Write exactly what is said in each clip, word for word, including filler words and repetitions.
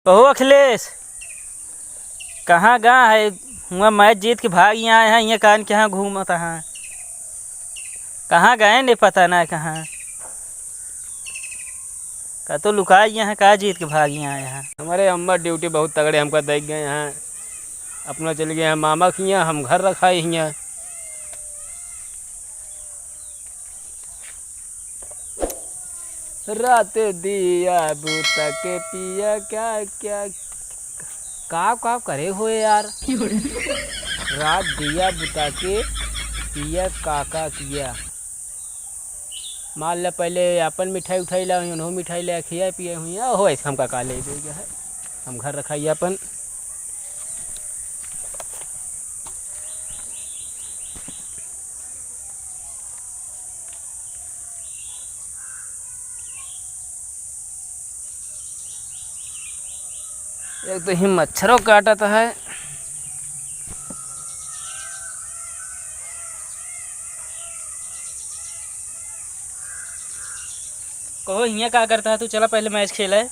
कहो अखिलेश, कहाँ गा है? हुआ मैच जीत के भाग यहाँ आए हैं, ये कान के यहाँ घूमत हैं। कहाँ गए ने पता ना कहाँ। का तो लुकाई यहाँ, का जीत के भाग यहाँ आए हैं। हमारे अम्मा ड्यूटी बहुत तगड़े हमका दे गए हैं। अपना चल गए हैं मामा के यहाँ, हम घर रखाई हियाँ। रात दिया बुता के पिया क्या, क्या, का, का करे हो यार? रात दिया बुता के पिया का, का किया? मान ले पहले अपन मिठाई उठाई ला, उन्हों मिठाई ले खिया पिए हुई, ओहो, ऐसे हमका का ले देगा है? हम घर रखाई अपन। एक तो ही मच्छरों काटत है। कहो, हियाँ का करता है तू? चला पहले मैच खेले।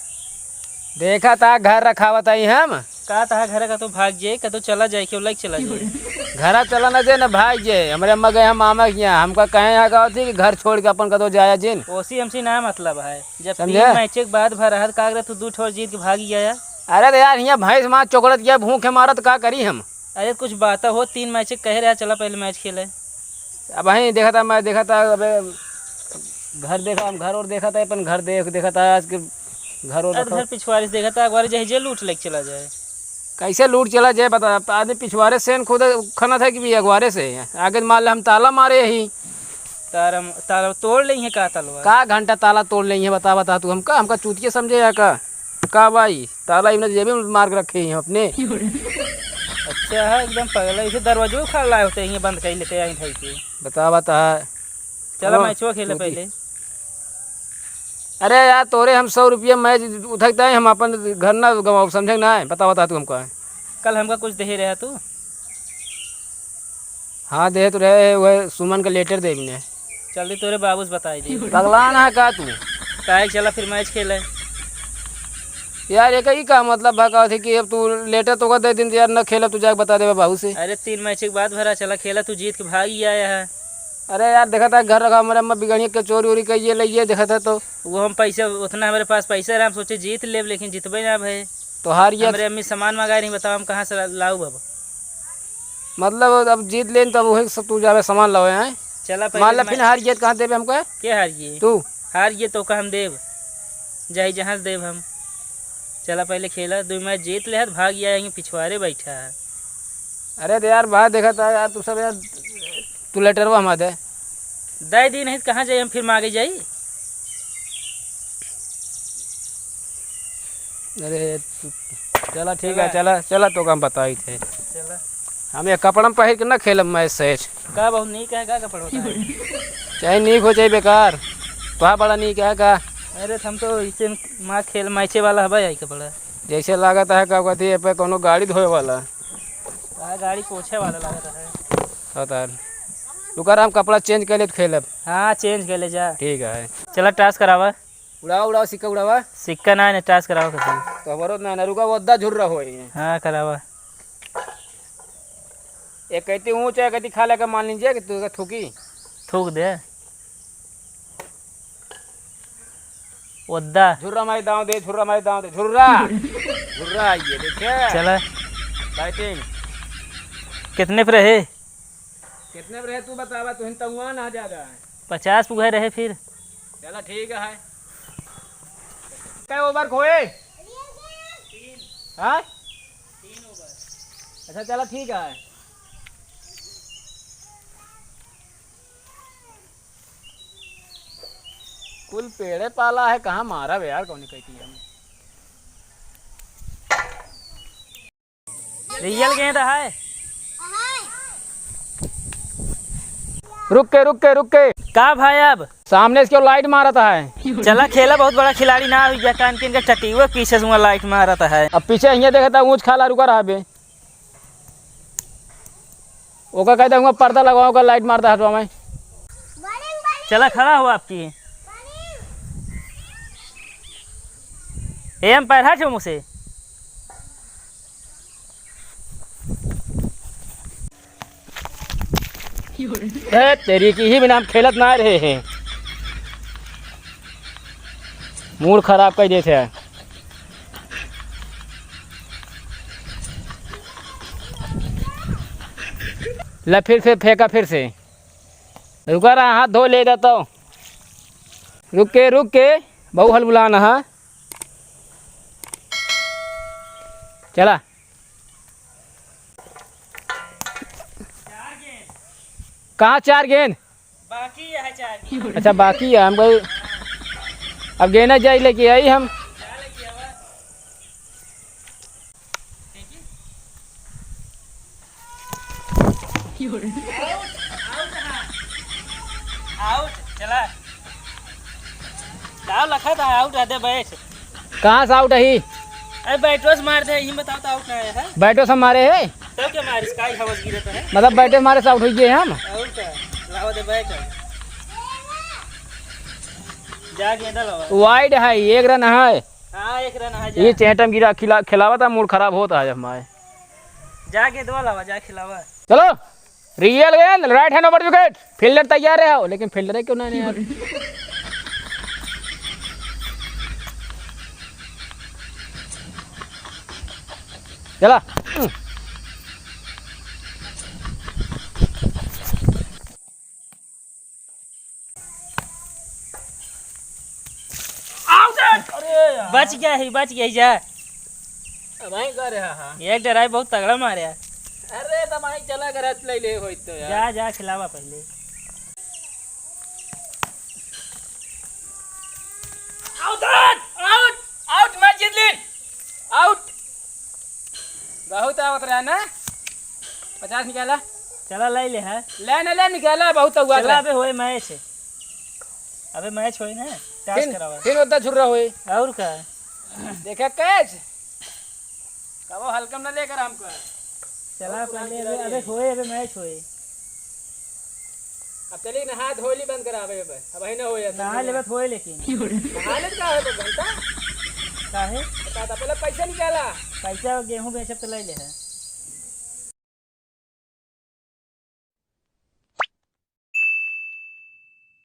देखा था घर रखावत आई हम। का तहा घर का तो भाग जे, का तो चला जाए, क्यों लाइक चला जाए। घरा चला ना जे, ना भाग जे। हमरे अम्मा गए हम मामा के यहाँ, हमका कहे यहाँ का होती कि घर छोड़ के अपन कतो जाया जिन। ओसी हमसे ना मतलब है। जब समझे? तीन मैच के बाद भर रहत का करे, तू दू ठो जीत के भाग गया। अरे तो यार, हियाँ भैंस माँ चोकड़त गया, भूखे मारत, का करी हम? अरे कुछ बात हो, तीन मैच कहे रहा, चला पहले मैच खेले। अब वहीं देखा था, मैं देखा था, अबे घर देखा, हम घर और देखा था, अपन घर देख, देखा था आज के घर और अरे बताओ। घर पिछवाड़े से देखा था, अगवारे जही जे लूट लेके चला जाए। कैसे लूट चला जाए बता, आदमी पिछवाड़े से खुद खना था कि भी अगवारे से आगे मान ले हम ताला मारे ही। ताला, ताला तोड़ ले हैं का तलवा? का घंटा ताला तोड़ ले हैं, बता, बता तू हमका, हमका चूतिया समझे या का? का भाई, ताला इमने जेबे में मार के रखे हैं अपने। अच्छा है, एकदम पगला, इसे दरवाजो उखाड़ लाए होते हैं, बंद कर लेते हैं ढाई के। बता, बता। चला, हाँ, मैचवा खेले चूती। पहले। अरे यार, तोरे हम सौ रुपया मैच उठकता है, हम अपन घर ना गवाओ, समझे ना है? बता, बता तू हमका। कल हमका कुछ दे रहा तू? हाँ, दे तो रहे, वह सुमन का लेटर दे बिने। चल दे, तोरे बाबू से बताई दे। पगला ना है का तू? काहे के चला फिर मैच खेले? यार, एक ही का मतलब है का थी कि अब तू लेटर तो का दे दिन यार, न खेलब, तू जाके बता देबे बाबू से। अरे, तीन मैच के बाद भरा, चला खेला, तू जीत के भाग ही आया है। अरे यार, देखा था घर रखा, हमारे अम्मा बिगड़िया के चोरी उरी कहिए लइए, देखा था तो। वो हम पैसा, उतना हमारे पास पैसा रहा, हम सोचे जीत लेब, लेकिन जीतबे ना भए। तो हार गया। हमरे अम्मी सामान मंगाए रही, बताओ हम कहाँ से ला-, लाऊब अब? मतलब अब जीत लेन तब वही सब तू जावे सामान लावे हैं। चला पहले मान ला मैं फिर हार गया तो कहाँ देबे हमको? के हार गए? तू। हार गए तो का हम देब? जाई जहाँ से देब हम। चला पहले खेला, दो मैच जीत ले है तो भाग गया, यहीं पिछवारे बैठा है। अरे तो यार बाहर देखा था यार, तू सब यार, तू लेटरवा हमार दे। दे दी नहीं तो कहाँ जाई, हम फिर मांगे जाई। अरे तू, चला ठीक है, चला। चला, चला तो हम बताई थे। चला। हम ये कपड़ा में पहिर के ना खेलब मैच सैच। का बहुत नीक है का कपड़ा होता है? चाहे नीक हो चाहे बेकार, तो बड़ा नीक है का? अरे हम तो इसे माँ खेल मैचे वाला है भाई, आई कपड़ा। जैसे लागत है का कहती है पे कोनो गाड़ी धोए वाला। आ, गाड़ी पोछे वाला लागत है। हाँ तार। रुका, हम कपड़ा चेंज कर ले तो खेलब। हाँ, चेंज कर ले जा। ठीक है। चला, टॉस करावा। उड़ावा, उड़ावा, सिक्का उड़ावा। सिक्का ना, ना, टॉस करावा कभी। तो हमारो ना, ना, रुका, वो अद्धा झुर्रा होई। हाँ, करावा। एक कहती ऊंच है, कहती खाला का मान लीजिए कि तू थूकी। थूक दे। ओद्दा। झुर्रा मारी दाव दे, झुर्रा मारी दाव दे, झुर्रा। झुर्रा आइए, देखे? चला। बैटिंग। कितने पे रहे? कितने पे रहे तू बतावा, तू हिन तंगुआ ना ज्यादा। पचास पे गए रहे फिर। चला ठीक है। कै ओवर खोए? हाँ? अच्छा चला ठीक है। कुल पेड़े पाला है, कहाँ मारा बे यार, कौन कहती है हमें? रियल गेंद है। रुक के, रुक के, रुक के। का भाई अब? सामने से क्यों लाइट मारत है? चला खेला, बहुत बड़ा खिलाड़ी ना हुई, कान के इनका टटीवा पीछे से लाइट मारत है। अब पीछे हियाँ देखता ऊँच खाला रुका रहा बे। ओका कहता हूँ पर्दा लगाओ, ओका लाइट मारता हटवा में। चला खड़ा हो आपकी। ए हम पैर हट मुझसे। ए, तेरी की ही बिना हम खेलत ना रहे हैं। मूड खराब कर देते हैं। ले फिर से फेंका, फिर से। रुका रहा, हाथ धो ले जाता हूँ। रुक के, रुक के, बहु हलबुलाना है। चला। कहाँ चार गेंद? बाकी है चार गेंद। अच्छा, बाकी है। हम कही, अब गेंदा जाई लेके आई हम। आउट, आउट, हाँ। आउट, चला। लाओ, लखा था, आउट है, दे बैट। कहाँ से आउट है? अरे, बैटो से मार दे, ये बताओ तो आउट ना है, हाँ? बैटो से मारे है? तब क्या मारिस, काई हवस गिरत है? मतलब, बैटो मारे से आउट हो गए हम? और क्या? लाओ दे बैट। जा गेंदा लावा। वाइड है, एक रन है। हाँ, एक रन है, जा। ये चेंटम गिरा खिला-, खिलावा था, मूड खराब होता है हमारे। जा गेंदवा लावा, जा खिलावा। चलो, रियल गेंद, राइट हैंड ओवर विकेट। फील्डर तैयार है हो, लेकिन फील्डर है क्यों ना यार? चला। आउट! अरे यार। बच गया ही, बच गया ही, जा। अब भाई कर रहा है। एक ड्राइव बहुत तगड़ा मारे है। अरे तो भाई चला, घर ले ले होई तो यार। जा, जा, खिलावा पहले। आउट! आउट! आउट! मैच जीत ली। आउट। बहुत आवत रहा ना। पचास निकाला। चला, ले ले है। ले ना, ले निकाला, बहुत हुआ चला, था। अबे होए मैच। अबे मैच होए ना, टॉस फिर, करावा। फिर उतना छुर्रा होए। और का? देखा कैच। कबो हल्का में ना लेकर हमको। चला, बहुत पहले बुरा अबे, खिलाड़ी अबे है। होए, अबे मैच होए। अब चलिए नहा धोली बंद करावे अब। अब ही ना होए, नहा लेबे तो होए लेकिन। नहा ले का है तो घंटा? काहे? बता, पहले पैसा निकाला। पैसा गेहूं बेचब तो ले ले है।